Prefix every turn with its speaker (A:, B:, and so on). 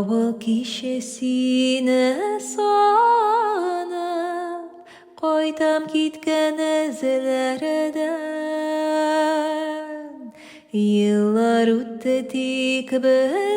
A: Авыл киче сине санап, Кайтам киткән эзләрдән. Еллар үтте, тик без.